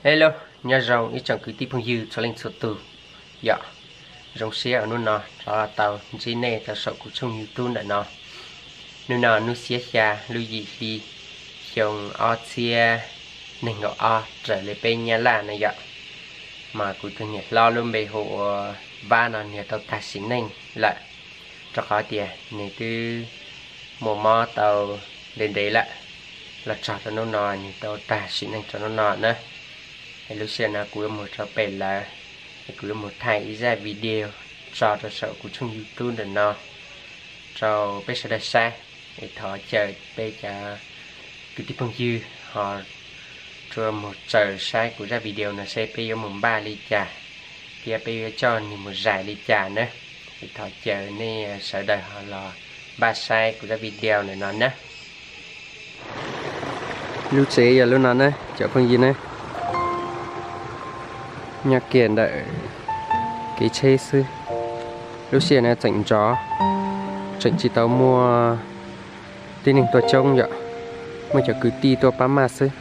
Hello, nyob zoo ib tsoom kwv tij phooj ywg txhua leej txhua tus yom. Zoo siab uas hnub no rov tau ntsib nej rau saum kuv tshooj YouTube ntawm no. Hnub no hnub xiab xya lub yim hli xyoo ob txhiab nees nkaum ob raws li peb Nyab Laj na yom. Mas kuv tus niam hlob lub npe hu ua Vab no nws tau tag sim neej lawm, rau qhov tias nws twb muaj mob tau ntev ntev lawm, los txog rau hnub no nws tau tag sim neej rau hnub no na. Es lub sij hawm no kuv yuav mus rau pem lawv, es kuv yuav mus thaij ib zaj video tso rau saum kuv tshooj YouTube ntawm no rau peb sawv daws saib. Es thov caw peb cov kwv tij phooj ywg ho tsuas mus txaws saib kuv zaj video no seb peb yuav mus npaj li cas thiab peb yuav coj nws mus zais li cas na. Es thov caw nej sawv daws ho los npaj saib kuv zaj video ntawm no na. Lub tsev yog lub no na cov phooj ywg na. Nyob kiag ntawm kev tsheb xwb. Lub sij hawm no tseem nrov, tseem tsis tau muaj tib neeg tuaj coob yom, muaj cov kwv tij tuaj pab maj xwb.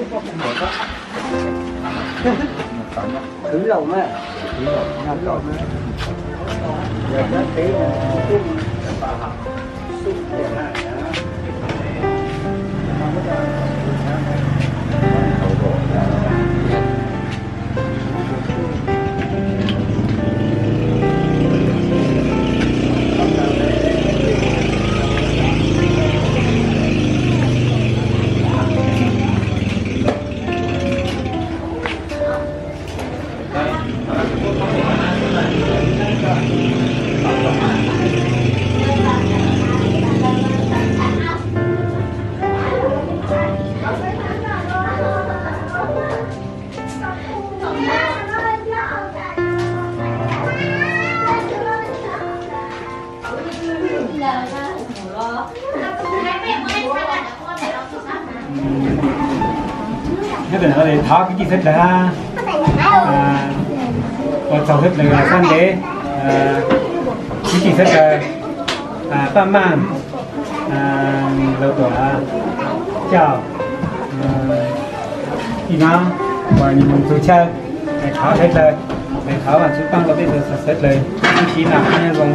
Khwv laus mas, khwv laus mas, yog nyob teb mas xub, xub tiag na. Nyob ntawm no thov kwv tij sawv daws, ua tsaug sawv daws sab ntev, kwv tij sawv daws, paj maj, lawv tuam coj ib no uas nws mus txug chaw, thov sawv daws, thov Vaj Tswv pab rau peb sawv daws, sawv daws txuj ci no nyob zoo.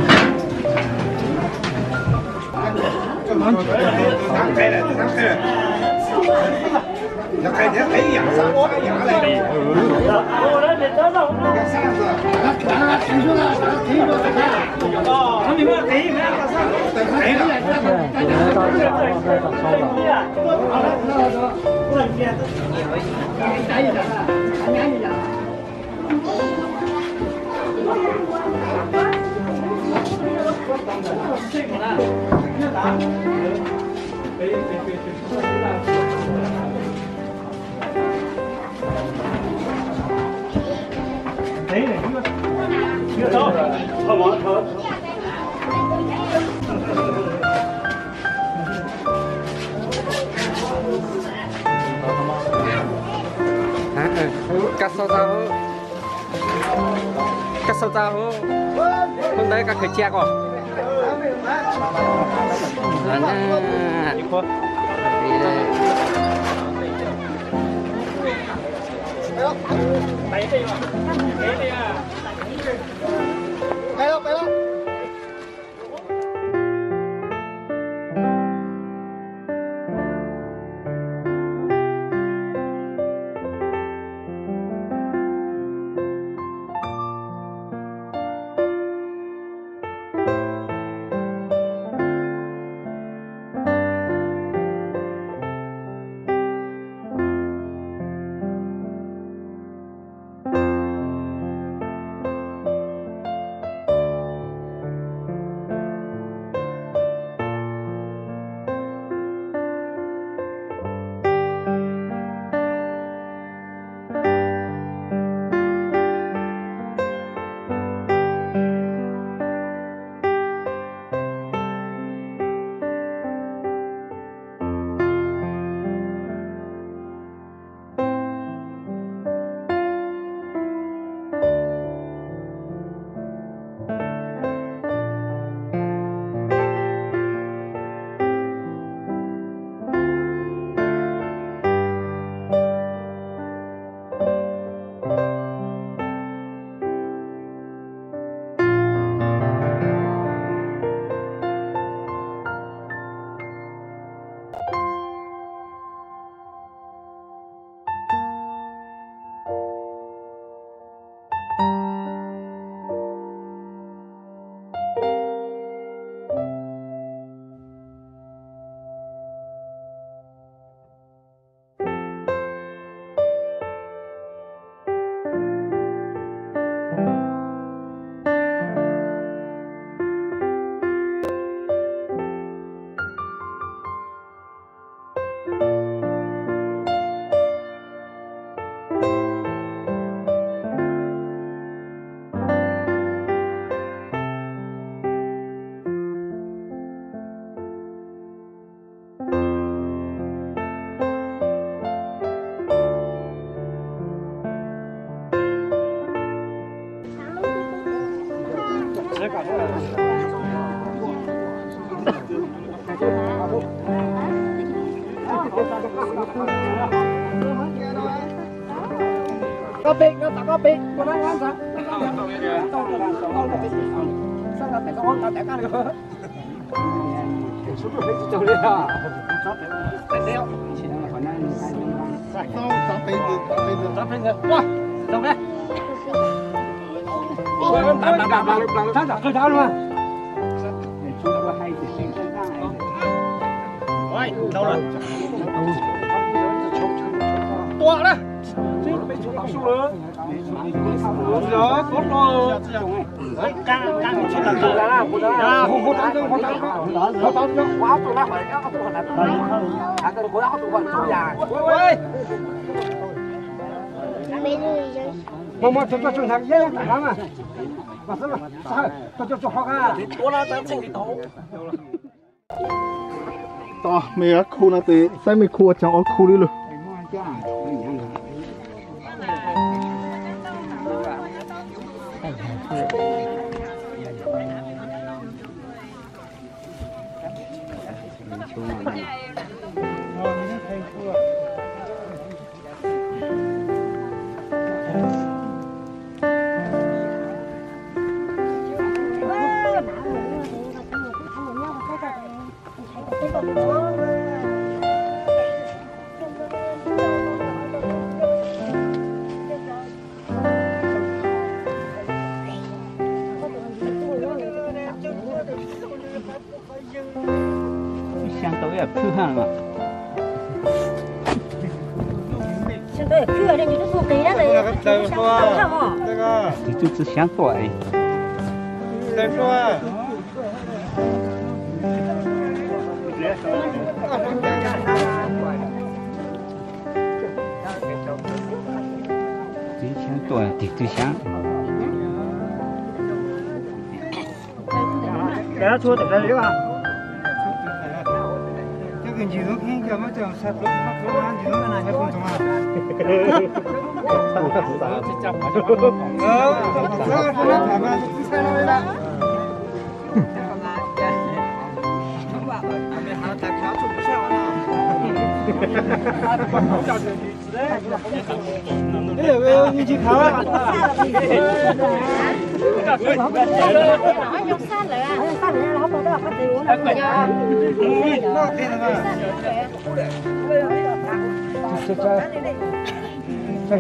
Koj xauj tau, koj xauj tau, hnub ntawd koj khaws cia ko. Tos me ab khu no tes saib me khu ua caag ob khu li lug. Xyaa tau ib yam phwj haj mas. Tus tub tsi xyaav tuaj. Tub xyaav tuaj, tus tub xyaav.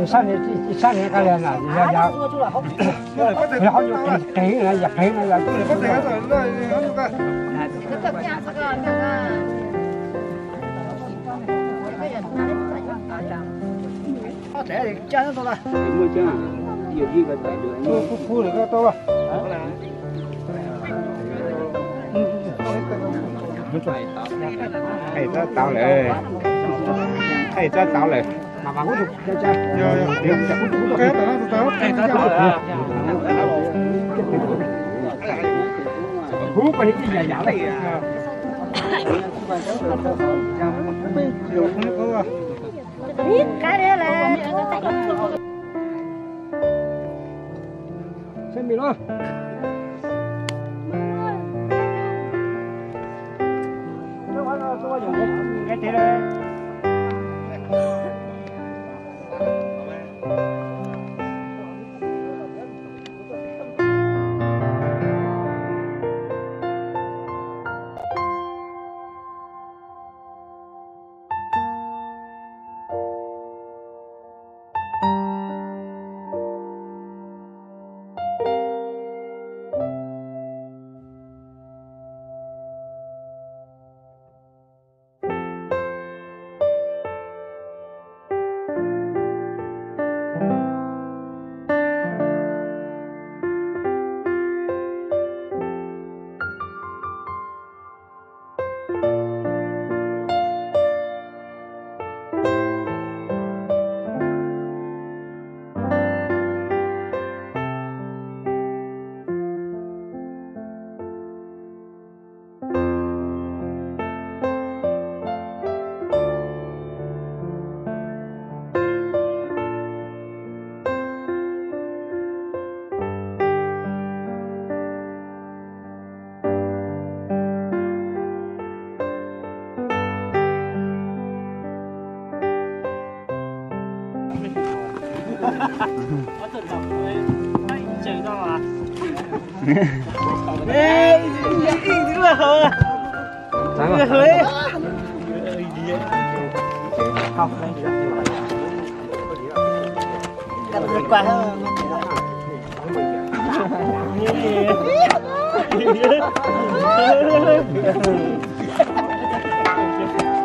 Sab ni, sab ni ka li na, yog yog, yog qeeg na, yog qeeg na yog. Hais txog tau lawm, hais txog tau lawm. Huv pa ni tij yam yam le. Seb mi los.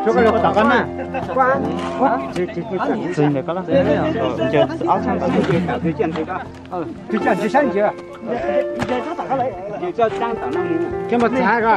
Txwv ntawm koj los, ob txhab ntawd. Tsis sab ntsis. Ces mus txav ko.